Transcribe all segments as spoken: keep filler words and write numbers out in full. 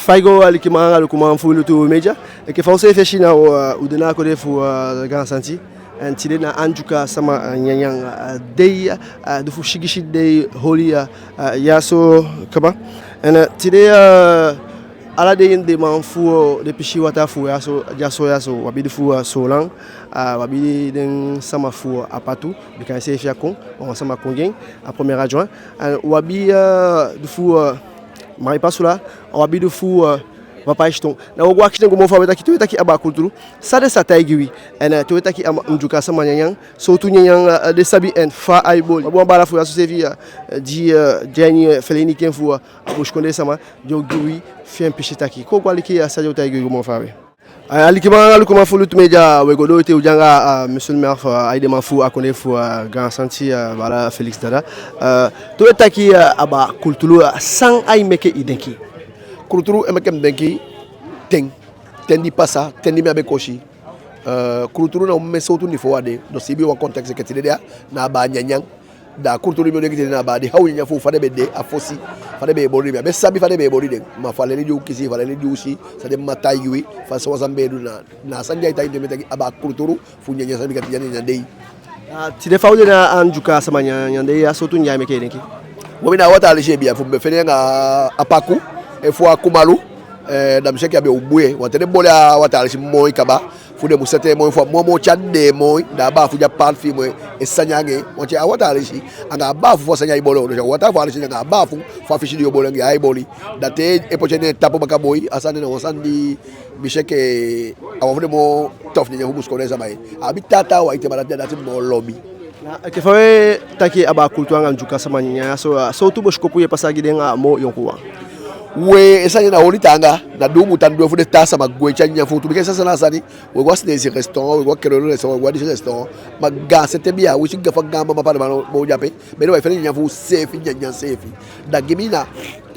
Fa i go, alikiman anga lukuman fu Lutu Media. Enke fa u seefi e si, na u, eh, u de na a kondee fu, eh, Gaan Santi. En tide na a Ndyuka sama, eh, nyanyan, eh, dei, eh, di fu sigisi dei oli, eh, eh, ya so kaba. En, eh, tide, eh, ala den, den man fu, eh, den pisi wataa fu ya so, ya so, ya so, u abi di fu, eh, Soolan, eh, u abi den sama fu, eh, Apatu, bika enseefi á kon, wan sama kon gi en, a premier adjoint. En u abi, eh, di fu, eh, Maripasoula, u abi di fu, eh, Papaïchton. Na u o go akisi den go moo faawe taki, te u e taki abaa kulturu, san den sa taigi wi. En, eh, te u e taki abaa Ndyuka sama nyanyan, sowtu nyanyan, eh, den sabi, en fa ai boli. U abi wan baala fu ya so seefi, eh, di, eh, di a ini, eh, feleniken fu, eh, a busikondee sama, di o gi wi fi en pisi taki. Kon u go aliki, eh, san den o taigi wi go moo faawe. Eh, alikiman anga lukuman fu Lutu Media, we go doo ete, u de anga, eh, monsieur le maire fu, eh, a edeman fu a kondee fu, eh, Gaan Santi, eh, baala Félix Dada. Eh, te u e taki, eh, abaa kulturu, eh, san ai meke i denki? Kulturu e meke mi denki ten, ten di pasa, ten di mi á be kon si. Eh, kulturu na omen sowtu niveau a de, da u siibi wan contexte enke tide de ya, na abaa nyanyan. Da kulturu mi o denki tide na abaa den hawinyanyan fu u, fa den be de a fosi, fa den be e boli den. Mi á be sabi fa den be e boli den, ma fu a leli di u kisi, fu a leli di u si, san den mma taigi wi, fa sowan sani be e du, na, na a sani di ai taigi mi, mi e taki abaa kulturu fu nyanyan sani, bika tide a nyanyan dei. Ah, tide fa u de na a Ndyuka sama nyanyan dei, a sowtu nyanyan meke i denki? Wi, mi na a wataa alisi e bia fu mi be fende anga a paku, efu a kumalu, eh, da mi si enke a be o bun ye. Want te den boli a wataa alisi moi kaba, fu den mu seti en moi, fu a moo moo te a dee moi, da a baafu di a paati fi en moi e sani anga en. Want a wataa alisi anga a baafu fu a sani ai boli, dus a wataa fu alisi anga a baafu fu a fisi di yu o boli anga en ai boli. Da te e poti en ne en tapu baka boi, a sani na wan sani di mi si enke a wan fu den moo tof nyanyan fu busikondee sama ye. A abi taa taawan ete, ma dati, dati mi moo lobi. Na enke fa we taki abaa kulturu anga Ndyuka sama nyanyan, so, ah, sowtu bosikopu ye pasa gi den, ah, moo yonkuwan? We, a sani na oli taanga, na di u mu tan du en fu den taa sama gwe te a nyanyan fu u tu, bika a sani na a sani, we go a Sineisi restaurant, we go a Kelolo restaurant, we go a disi restaurant, ma gaanse te bia, winsi gafa gaan mama papa den man moo de ape, be de, wai fende nyanyan fu u seefi, nyanyan seefi. Da gi mi na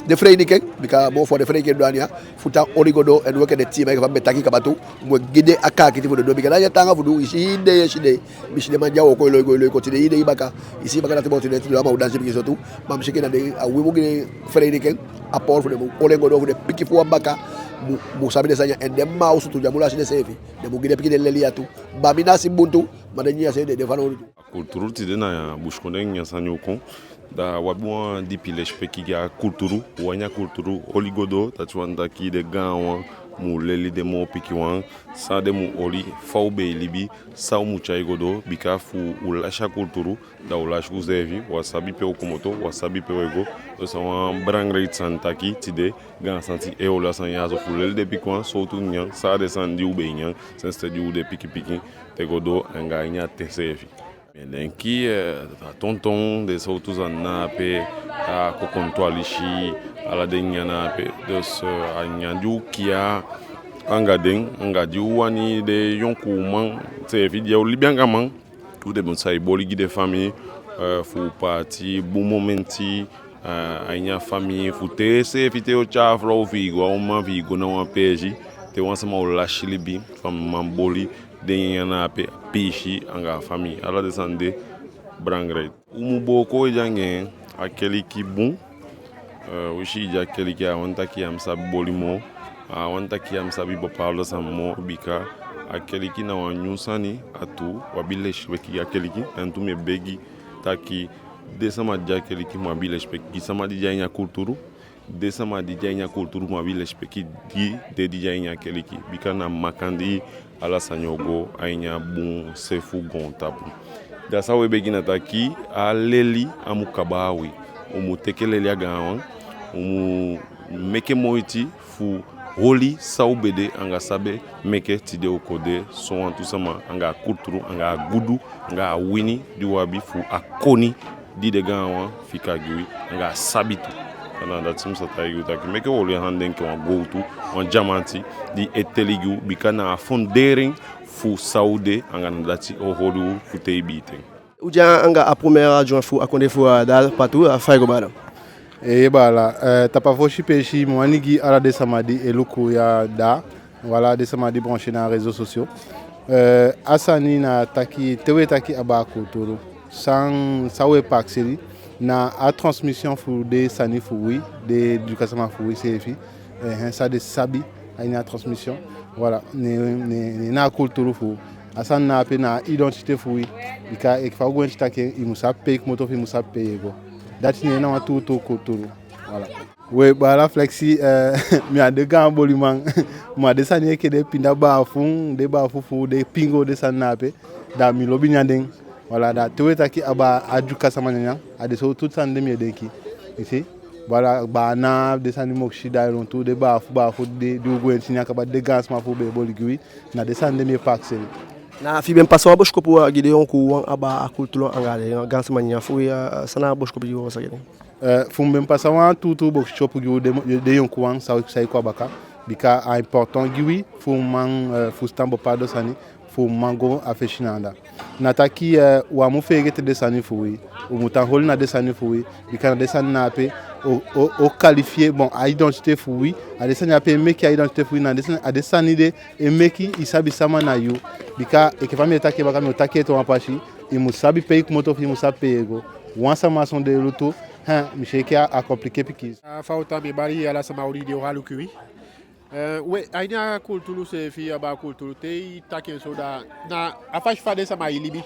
den feleniken, bika moo fu den feleniken du a ini ya, fu tan oli go doo, en u enke den tii man enke fa mi be taki kaba tu, mu e gi den a kaakiti fu den du, bika na a taanga fu du, i si den, i si den, mi si den man di a wooko e lon go, e lon kon, tide i de i baka, i si i baka, dati moo tide, tide a man o dansi pikinso tu, ma mi si enke na den, a wi mu gi den feleniken a power fu den mu oli en go doo, fu den pikin fu u a baka mu, mu sabi den sani ya, en den mma a osu tu di á mu lasi denseefi, den mu gi den pikin den leli ya tu. Baa, mi ná si bun tu, ma den nyanyan seefi de, de fanowdu tu. Kulturu tide na busikondee nyanyan sani u kon. Da u abi wan dipi lesipeki gi a kulturu, u wani a kulturu oli go doo, dati wani taki den gaanwan mu leli den moo pikinwan san den mu oli, fa u be e libi, san u mu tyai go doo, bika fu u lasi a kulturu, da u lasi useefi, u á sabi pe u komoto, u á sabi pe u e go. Dus a wan belangrijk sani taki tide Gaan Santi e oli a sani ya so, fu leli den pikinwan sowtu nyanyan, san a den sani di u be e nyan sensi di u de pikin pikin te go doo anga a ini a ten seefi. Mi e denki, eh, a tonton, den sowtu sani na ape, a kokonto alisi, ala den nyanyan na ape. Dus, eh, a nyanyan di u kiya anga den, anga di u wani den yonku uman seefi di o libi anga man, u de mu sa e boli gi den famii, eh, fu paati bun momenti, eh, a ini a famii, fu te seefi te yu o tyai a frow fi i go, a uman fi i go na wan peesi, te wan sama o lasi libi, fa mi man boli den nyanyan na ape, piisii anga a famii. Ala den sani de belangrijk. U mu booko wedi anga en, a keliki bun. Eh, u si i de a keliki, a wani taki ya mu sabi boli moo, a wani taki ya mu sabi bepaalde sani moo, bika a keliki na wan nyun sani. A tuu, u abi lesipeki gi a keliki, en tu mi e begi taki den sama di de a keliki mu abi lesipeki gi sama di de a ini a kulturu. Den sama di de a ini a kulturu mu abi lesipeki gi den di de a ini a keliki, bika na makandii ala sani o go a ini a bun se fu goontapu. Da san u e begi na taki, a leli á mu kaba a wi. U mu teke leli a gaanwan, u mu meke moiti fu oli san u be de anga san be meke tide u kon de sowantu sama, anga a kulturu, anga a gudu, anga a wini di u abi fu a koni di den gaanwan fika gi wi, anga a sabi tu. Na dati mi sa taigi u taki meke u oli a sani de enke wan gowtu, wan dyamanti di e teli gi u, bika na a fondering fu san u de, anga na dati o oli u fu te ibii ten. U de anga a premier adjoint fu a kondee fu, eh, Da Patu, eh, fa i go baala? Eeye baala, eh, tapu a fosi peesi mi wani gi ala den sama di e luku ya, da, wala den sama di branché na réseaux sociaux. Eh, a sani na taki, te u e taki abaa kulturu, san, san u e pakiseli, na a transmission fu den sani fu wi, den Ndyuka sama fu wi seefi, Ehe, san den sabi a ini a transmission. Voilà, ne, ne, ne na a kultulu fu u. A sani na ape na a identité fu wi. Bika enke fa u gwenti taki en, i mu sabi pe i komoto fu, i mu sabi pe i e go. Dati ne na wan tuutuu kultulu. Voilà. We baala Flexi, eh, mi á de gaan boliman. Ma den sani enke den pinda baafu, den baafu fu u, den pingo, den sani na ape, da mi lobi nyan den. Voilà, da te we taki a baa, a Dyuka sama nyanyan, a den sowtu sani de mi e denki. I si? Voilà, baana, den sani mokisi, da lontu den baafu, baafu di, di u gwenti nyan kaba, den gaansama fu u be e boli gi wi, na den sani de mi e pakisei. Na fi i be mu pasa wan bosikopu gi den yonkuwan a baa, a kultulu anga den gaansama nyanyan fu wi, eh, san na a bosikopu di i o pasa gi den? Eh, fu mi be mu pasa wan tuutuu bosikopu gi u den, den yonkuwan sa, sa e kon a baka. Bika a important gi wi fu u man, eh, fusutan bepaalde sani, fu u man go a fesi na anda. Na taki, eh, u á mu feegete den sani fu wi. U mu tan holi na den sani fu wi. Bika na den sani na ape o, o, o qualifier, bon, a identité fu wi. A den sani ape e meke a identité fu wi, na den sani, a den sani de e meke i sabi sama na yu. Bika enke fa mi e taki en baka, mi o taki en ete wan pasi, i mu sabi pe i komoto fu, i mu sabi pe i e go. Wan sama sondee lutu, hen, mi si enke a, a compliqué pikinso. A fa u tan, mi e bali ala sama odi di o aluku wi. Eh, we, a ini a kultulu seefi, a baa kultulu, te i taki en so, da na a fasi fa den sama e libi.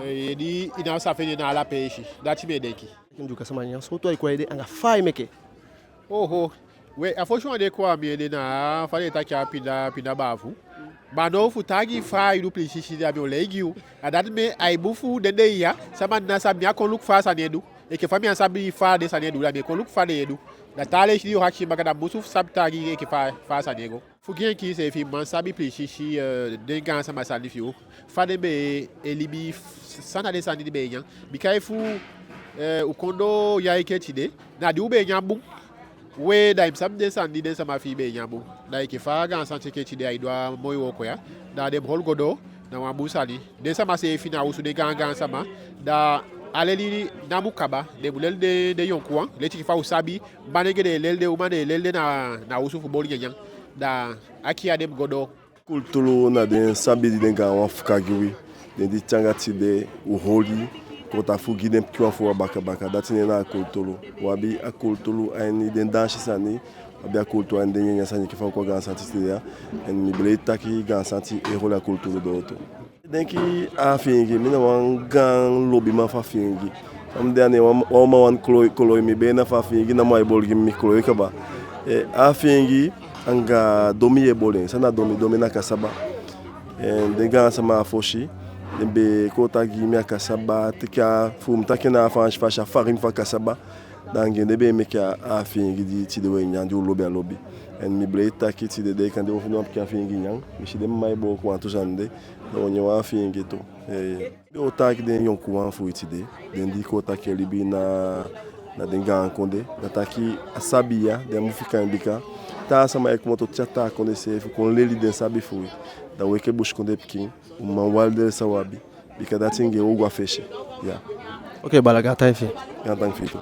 Eh, di i ná sa fende en na ala peesi. Dati mi e denki. Dyuka sama nyanyan, sowtu ai kon a i ede anga fa ai meke? Oho. We, a fosi wan di e kon a mi ede na fa den e taki a pinda, pinda baafu. Ma now fu taigi fa ai du piisisi, da mi o lei gi u. A dati meke a e bun fu den dei ya, sama ná sabi, mi á kon luku fa a sani e du. Enke fa mi á sabi fa den sani e du, da mi e kon luku fa den e du. Da taa leisi di yu o akisi mi baka, da mi musu sabi taigi enke fa, fa a sani e go. Fu gi en kii seefi, man sabi piisisi, eh, den gaansama sani fi u. Fa den be e libi, f-, san na den sani di den be e nyan. Bika efu, eh, u kon doo ya enke tide, na di u be e nyan bun. We, da i mu sabi den sani di den sama fi i be e nyan bun. Da enke fa Gaan Santi enke tide ai du a moi wooko ya, da den mu holi go doo, na wan bun sani. Den sama seefi na osu, den gaan gaan sama, da a leli ná mu kaba, den mu leli den, den yonkuwan, leti enke fa u sabi, manengee den e leli den, uman den e leli den na, na osu fu boli nyanyan. Da a kiya den mu go doo. Kultulu na den sabi di den gaanwan fika gi wi. Den di te anga tide u holi, kon tan fu gi den pikinwan fu u a baka baka. Dati nen na a kultulu. U abi a kultulu a ini den dansi sani, u abi a kultulu a ini den nyanyan sani enke fa u kon a Gaan Santi tide ya. En mi be lei taki Gaan Santi e holi a kultulu doo tu. Denki a afiingi, mi na wan gaan lobiman fu afiingi. Fa mi de a ini wan, wan uman wani koloi, koloi mi, be na fu afiingi namo ai boli gi mi, mi koloi kaba. Eh, a afiingi anga domi e boli en. San na domi? Domi na kasaba. Eh, den gaansama a fosi, den be kon taki gi mi a kasaba, teke a, fu mi taki en na a Faansi fasi, a farine fu a kasaba. Da anga en den be e meke a, a afiingi di tide u e nyan, di u lobi a lobi. En mi be lei taki tide de kande u fende wan pikin afiingi nyan. Mi si den mma e booko wantu sani de, da u o nyan wan afiingi tu. Eh, mi o taigi den yonkuwan fu wi tide, den di kon taki e libi na, na den gaan kondee, na taki a sabi ya, den á mu fika en bika taa sama e komoto te a taa kondee seefi kon leli den sabi fu wi. Da u enke busikondee pikin, u man wali den san u abi. Bika dati anga en u o go a fesi. Ya. Oke, baala, gaantangi fi i. Gaantangi fi i tu.